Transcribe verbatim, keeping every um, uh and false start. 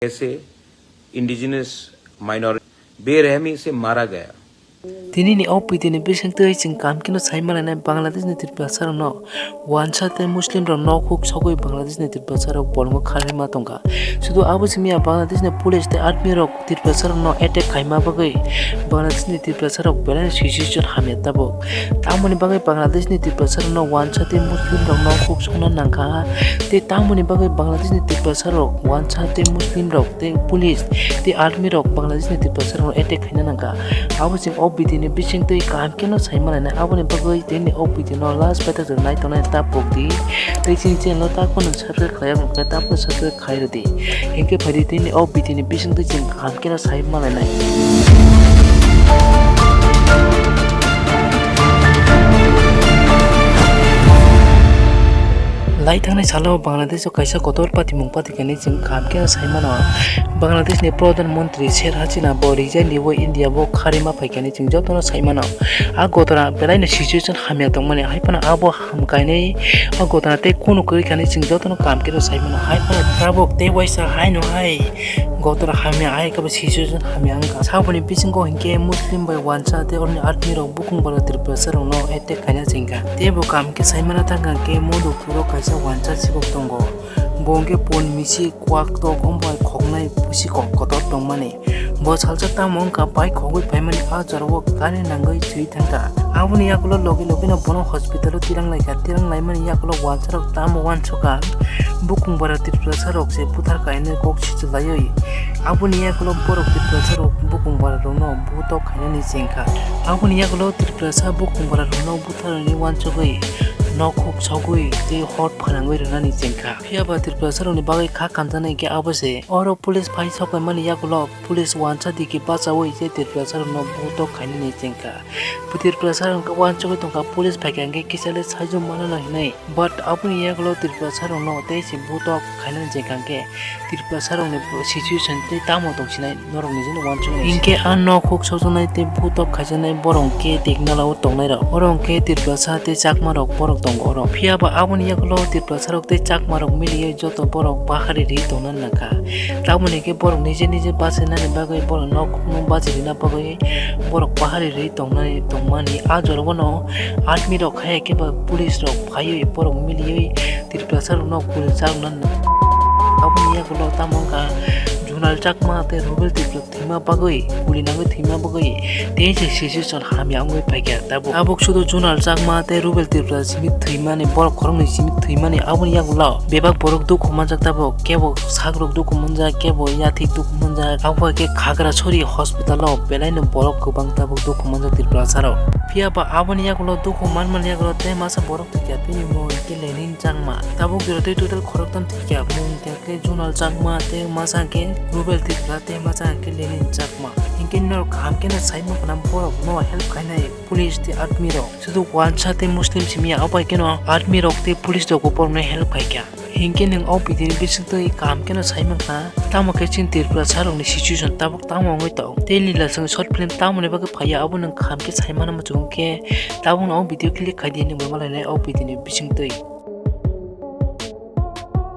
कैसे indigenous minority बेरहमी से मारा गया। Tini ni o video ni bising twi chwng kaham kheno sai manai nai Bangladesh ni Tiprasa rok no wansa tei Muslim rok nok huk sogwi Bangladesh ni Tiprasa rok bolongo kharwi ma tongkha. Sudu abo simi ya Bangladesh ni police tei army rok Tiprasa rok no attack khaima bagwi Bangladesh ni Tiprasa rok belai situation hamya tabuk. Tamoni bagwi Bangladesh ni Tiprasa rok no wansa tei Muslim rok nok huk songna nangkha. Tei tamoni bagwi Bangladesh ni Tiprasa rok wansa tei Muslim rok tei police tei army rok Bangladesh ni Tiprasa rok no attack khaina nangkha. Abo chwng o video ni bising twi kaham kheno sai manai nai. Aboni bagwi tini o video no last paithago nai tongnai ta pok di. Tei chini channel no ta phano subscribe khlai ya wngkha ta phano subscribe khai rwdi. Hinkhe phaidi tini o video ni bising twi chwng kaham kheno sai manai nai. Lai thangnai salo Bangladesh o kaisa kotor patimung patikani chwng kaham kheno sai mano. Bangladesh ni Pradhan Mantri Sheikh Hasina bo resign riwi India bo kharwi ma phaikani chwng jotono sai mano. A kotora belai no situation hamya tongmani hai phano abo ham kainwi o kotora tei kunu kwrwi kani chwng jotono kaham kheno sai mano. Hai phano tabuk tei waisa hai no hai kotora hamya hai khe bo situation hamya wngkha. Saboni bisingo hinkhe Muslim bai wansa tei oroni army rok bukung bara Tiprasa rok no attack khaina chengkha. Tei bo kaham khe sai mana thangkha khe Madhupur o kaisa wansa sibok tongo. Bo hinkhe pon misi kwak tok ombai khoknai pusi kok kotor tongmani. Bo salsa tamo wngkha bai khogwi phaimani a jorao gari nangwi chwi thangkha. Aboni yakulo logi logi no bono hospital o tirang laikha, tirang laimani yakulo wansa rok tamo wansukha. Bukung bara Tiprasa rok se buthar kainwi kok sichwlaiwi. Aboni yakulo borok Tiprasa rok bukung bara rokno butok khainani chengkha. Aboni yakulo Tiprasa bukung bara rokno butharni wansugwi nok huk sogwi tei hor phanangwi rwnani chengkha. Phiya ba Tiprasa rokni bagwi kha kamjaknai khe abo se. Oro police phai sokaimani yakulo police wansa digi bachaui tei Tiprasa rokno butok khainani chengkha. Tiprasa rok wansugwi tongkha police phaikha hinkhe kisa le saijo manano hinwi. But aboni yagulo Tiprasa rokno tei se butok khainani je kangkhe Tiprasa rokni situation tei tamo tongsinai norok nijeno wansuknai. Hinkhe a nok huk sokjaknai tei butok khaijaknai borok hinkhe Tiknala o tongnai rok. Oro hinkhe Tiprasa tei Chakma rok borok tongo oro. Phiya ba aboni yagulo Tiprasa rok tei Chakma rok miliui joto borok bahari ri tongna nangkha. Tamoni hinkhe borok nije nije bachinani bagwi borok nok hukno bachi rina bagwi borok bahari ri tongnai tongmani a jorao no army rok hai khe ba police rok phaiwi borok miliui Tiprasa rokno kuli chakna. Aboni yagulo tamo wngkha Junal Chakma tei Rubel Tiprasa thwima bagwi kuli nangwi thwima bagwi tei se situation hamya wngwi phaikha. Tabuk tabuk sudu Junal Chakma tei Rubel Tiprasa simi thwimani borok khoroknwi simi thwimani aboni yagulo bebak borok dukhu manjak tabuk kebo sakrok dukhu manjak kebo yathik dukhu manjak abo hai khe Khagrasori hospital o belai no borok kwbang tabuk dukhu manjak Tiprasa rok. Phiya ba aboni yagulo dukhu manmani yagulo tei masa borok thwikha bini mung hinkhe Lenin Chakma. Tabuk jora tei total khoroktham thwikha, mung hinkhe Junal Chakma tei masa hinkhe Rubel Tiprasa tei masa hinkhe Lenin Chakma. Hinkhe norok kaham kheno sai mankha na borok no help khainai police tei army rok. Sudu wansa tei Muslim simi ya, abo hai kheno army rok tei police rok bo borok no help khaikha. Hinkhe nwng o video ni bisingtwi kaham kheno sai mankha, tamo khe chini Tiprasa rokni situation tabuk tamo wngwi tong tei lila chwng short film tamoni bagwi phaiya abo nwng kaham khe sai mano muchungo khe tabukno o video click khaidi hinwi bo malainai o video ni bisingtwi.